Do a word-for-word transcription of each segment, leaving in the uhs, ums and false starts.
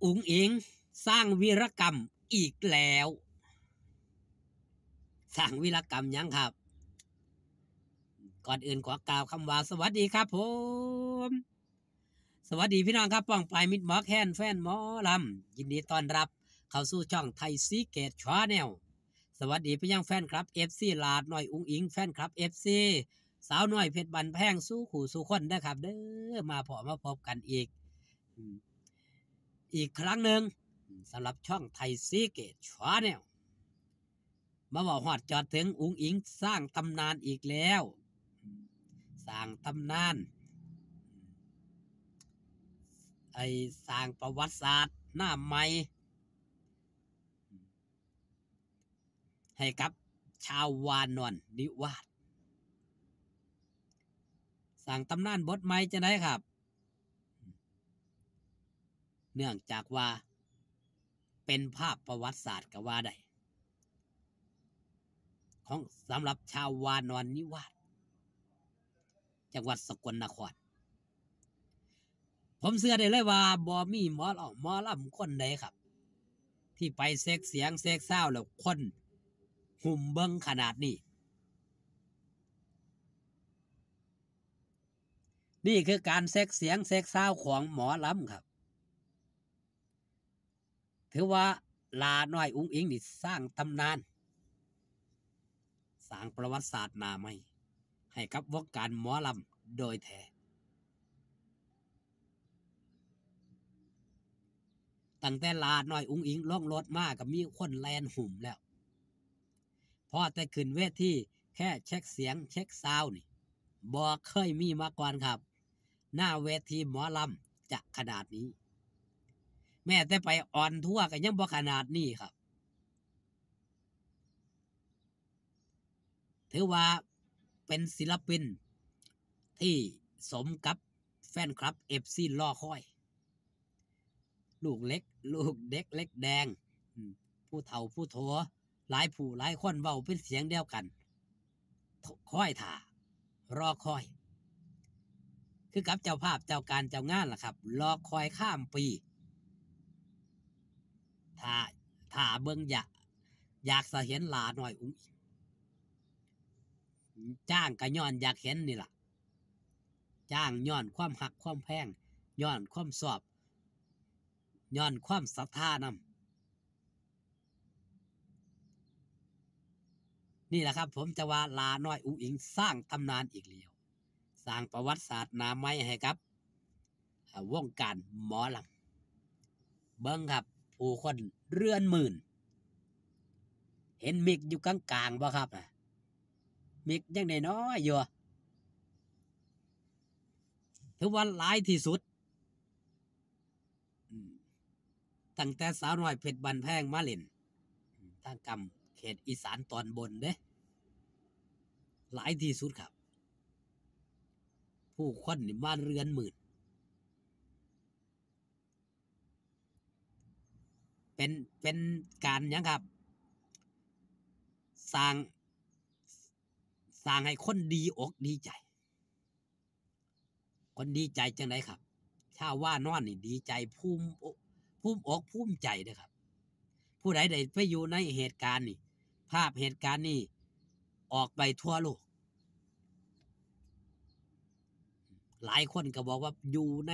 อุ๋งอิ๋งสร้างวีรกรรมอีกแล้ว สร้างวีรกรรมหยังครับ ก่อนอื่นขอกล่าวคำว่าสวัสดีครับผม สวัสดีพี่น้องครับ ป้องปายมิตรหมอแคนแฟนหมอลำ ยินดีต้อนรับเข้าสู่ช่องไทยซีเกตชาแนล สวัสดีไปยังแฟนคลับ เอฟซี หลาดน้อยอุ๋งอิ๋ง แฟนคลับ เอฟซี สาวน้อยเพชรบันแพง สู่คู่สู่คนนะครับ เด้อ มาพบมาพบกันอีก อืม อีกครั้งหนึ่ง สำหรับช่องไทยซีเกตชาแนล มาเว้าฮอดจอดถึงอุ๋งอิ๋งสร้างตำนานอีกแล้ว สร้างตำนาน ไอ้สร้างประวัติศาสตร์หน้าใหม่ ให้กับชาววานอนนิวาส สร้างตำนานบทใหม่จังไดครับ เนื่องจากว่าเป็นภาพประวัติศาสตร์ก็ว่าได้ ของ สำหรับชาววานอนนิวาส จังหวัดสกลนคร ผมเชื่อได้เลยว่าบ่มีหมอร้องหมอลำคนใดครับ ที่ไปเช็คเสียงเช็คซาวด์แล้วคนหุ่มเบิ่งขนาดนี้ นี่คือการเช็คเสียงเช็คซาวด์ของหมอลำครับ ถือว่าหลาน้อยอุ๋งอิ๋งนี่สร้างตำนาน สร้างประวัติศาสตร์หน้าใหม่ ให้กับวงการหมอลำโดยแท้ ตั้งแต่หลาน้อยอุ๋งอิ๋งลงรถมาก็มีคนแล่นหุ่มแล้ว พอแต่ขึ้นเวทีแค่เช็คเสียงเช็คซาวด์นี่ บ่เคยมีมาก่อนครับ หน้าเวทีหมอลำจะขนาดนี้ แม้แต่ไปออนทัวร์ก็ยังบ่ขนาดนี้ครับ ถือว่าเป็นศิลปินที่สมกับแฟนคลับ เอฟซี รอคอย ลูกเล็ก ลูกเด็กเล็กแดง อืม ผู้เฒ่าผู้โถ หลายผู้หลายคนเว้าเป็นเสียงเดียวกัน คอยถ่า รอคอย คือกับเจ้าภาพเจ้าการเจ้างานล่ะครับ รอคอยข้ามปี ถ่า ถ่าเบิ่งอยาก อยากสิเห็นหลาน้อยอุ๋งอิ๋ง จ้างก็ย้อนอยากเห็นนี่ล่ะ จ้างย้อนความฮักความแพง ย้อนความชอบ ย้อนความศรัทธานำ นี่แหละครับ ผมจะว่าหลาน้อยอุ๋งอิ๋งสร้างตำนานอีกแล้ว สร้างประวัติศาสตร์หน้าใหม่ให้กับ อ่า วงการหมอลำ เบิ่งครับ ผู้คนเรือนหมื่น เห็นมิกอยู่กลางๆบ่ครับ อ่ะ มิกยังน้อยๆอยู่ ถือว่าหลายที่สุด อืม ตั้งแต่สาวน้อยเพชรบันแพงมาเล่น อืม ทางกำเขตอีสานตอนบนเด้ หลายที่สุดครับ ผู้คนนี่มาเรือนหมื่น เป็น เป็นการหยังครับ สร้าง สร้างให้คนดีอกดีใจ คนดีใจจังไดครับ ชาววานอนนี่ดีใจภูมิอก ภูมิอกภูมิใจเด้อครับ ผู้ใดได้ไปอยู่ในเหตุการณ์นี่ ภาพเหตุการณ์นี่ออกไปทั่วโลก หลายคนก็บอกว่าอยู่ใน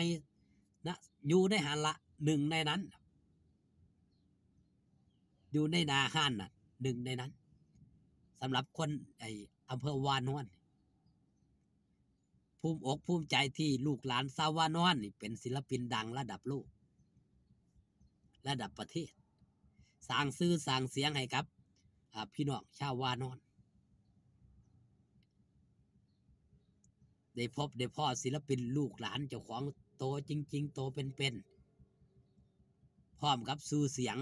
นะ อยู่ในหั้นละ หนึ่งในนั้น อยู่ในหน้าฮ้านน่ะ หนึ่งในนั้น สำหรับคนไอ้อำเภอวานอน ภูมิอกภูมิใจที่ลูกหลานชาววานอนนี่เป็นศิลปินดังระดับโลก ระดับประเทศ สร้างชื่อสร้างเสียงให้กับ อ่า พี่น้องชาววานอน ได้พบได้พ้อศิลปินลูกหลานเจ้าของโตจริงๆ โตเป็นๆ พร้อมกับชื่อเสียง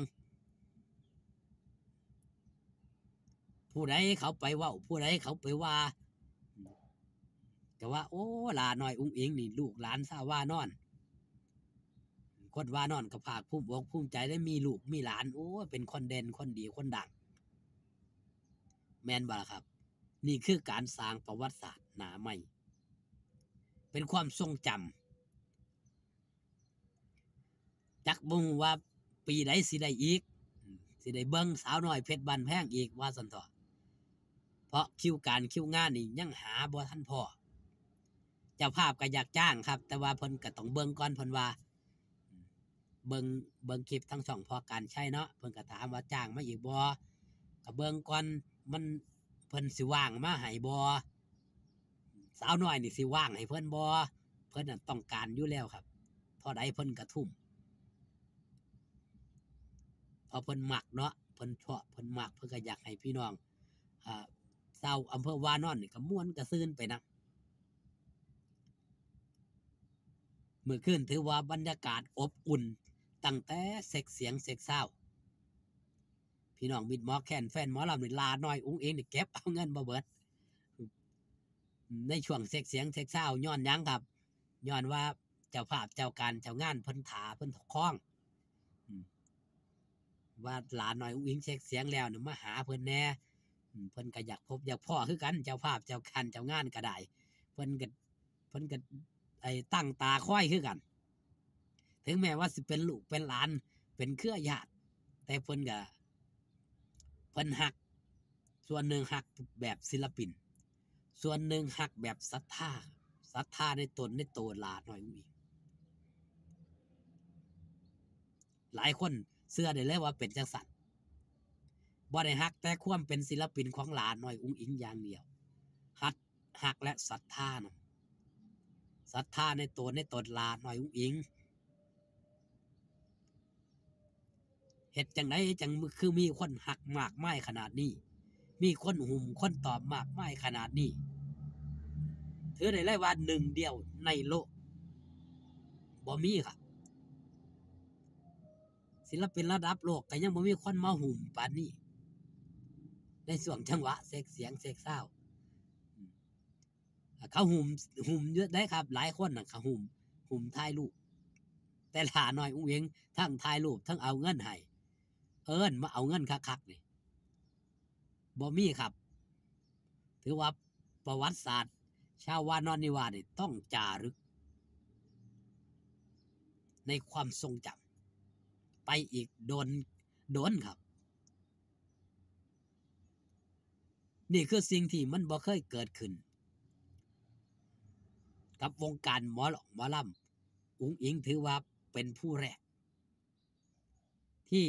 ผู้ใดเขาไปเว้า ผู้ใดเขาไปว่า ก็ว่า โอ้ หลาน้อยอุ๋งอิ๋งนี่ลูกหลานชาววานอน คนวานอนก็ภาคภูมิอกภูมิใจได้มีลูกมีหลาน โอ้ เป็นคนเด่นคนดีคนดัง แม่นบ่ล่ะครับ นี่คือการสร้างประวัติศาสตร์หน้าใหม่ เป็นความทรงจำ จักบ่ฮู้ว่าปีใดสิได้อีก สิได้เบิ่งสาวน้อยเพชรบ้านแพงอีกว่าซั่นเถาะ เพราะคิวการคิวงานนี่ยังหาบ่ทันพอ เจ้าภาพก็อยากจ้างครับ แต่ว่าเพิ่นก็ต้องเบิ่งก่อน เพิ่นว่า เบิ่ง เบิ่งคลิปทั้งช่องพ่อการชัยเนาะ เพิ่นก็ถามว่าจ้างมาอีกบ่ ก็เบิ่งก่อน มัน เพิ่นสิว่างมาให้บ่ สาวน้อยนี่สิว่างให้เพิ่นบ่ เพิ่นน่ะต้องการอยู่แล้วครับ เท่าใดเพิ่นก็ทุ่ม เพราะเพิ่นมักเนาะ เพิ่นชอบ เพิ่นมัก เพิ่นก็อยากให้พี่น้อง อ่า ชาวอำเภอวานอนนี่ก็ม่วนกระซืนไปนำ มื้อคืนถือว่าบรรยากาศอบอุ่น ตั้งแต่เช็คเสียงเช็คซาวด์ พี่น้องมิตรหมอแคนแฟนหมอลำนี่ หล้าน้อยอุ๋งอิ๋งนี่เก็บเอาเงินบ่เบิด ในช่วงเช็คเสียงเช็คซาวด์ ย้อนหยังครับ ย้อนว่าเจ้าภาพเจ้าการเจ้างานเพิ่นถ่า เพิ่นคอง อืม ว่าหล้าน้อยอุ๋งอิ๋งเช็คเสียงแล้วนี่มาหาเพิ่นแหน่ อืม เพิ่นก็อยากพบอยากพ้อคือกัน เจ้าภาพเจ้าการเจ้างานก็ได้ เพิ่นก็ เพิ่นก็ ไอ้ตั้งตาคอยคือกัน ถึงแม้ว่าสิเป็นลูกเป็นหลาน เป็นเครือญาติ แต่เพิ่นก็ เพิ่นฮัก ส่วนหนึ่งฮักแบบศิลปิน ส่วนหนึ่งฮักแบบศรัทธา ศรัทธาในตนในโตหล้าน้อยอุ๋งอิ๋ง หลายคนเชื่อได้เลยว่าเป็นจังซั่น บ่ได้ฮักแต่ความเป็นศิลปินของหล้าน้อยอุ๋งอิ๋งอย่างเดียว ฮัก ฮักและศรัทธานำ ศรัทธาในโตในตนหล้าน้อยอุ๋งอิ๋ง เฮ็ดจั่งใดจั่งคือมีคนฮักมากมายขนาดนี้ มีคนหุ้มคนตอบมากมายขนาดนี้ ถือได้เลยว่าหนึ่งเดียวในโลก บ่มีครับ ศิลปินระดับโลกก็ยังบ่มีคนมาหุ้มปานนี้ ในช่วงจังหวะเช็คเสียงเช็คซาวด์ อืม เขาหุ้ม หุ้มเยอะได้ครับ หลายคนน่ะเขาหุ้ม หุ้มถ่ายรูป แต่หล้าน้อยอุ๋งอิ๋งทั้งถ่ายรูปทั้งเอาเงินให้ เอิ้นมาเอาเงินคักๆนี่ บ่มีครับ ถือว่าประวัติศาสตร์ ชาววานอนนิวาสนี่ต้องจารึก ในความทรงจำไปอีกโดน โดนครับ นี่คือสิ่งที่มันบ่เคยเกิดขึ้น กับวงการหมอลำ หมอลำ อุ๋งอิ๋งถือว่าเป็นผู้แรก ที่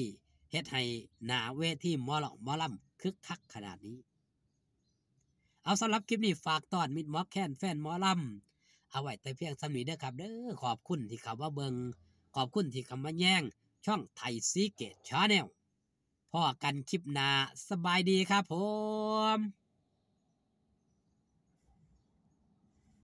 เฮ็ดให้หน้าเวทีหมอลำ หมอลำคึกคักขนาดนี้ เอา สำหรับคลิปนี้ฝากต้อนมิตรหมอแคนแฟนหมอลำ เอาไว้แต่เพียงส่ำนี้เด้อครับเด้อ ขอบคุณที่เข้ามาเบิ่ง ขอบคุณที่เข้ามาแยงช่องไทยซีเกตชาแนล พ้อกันคลิปหน้า สบายดีครับผม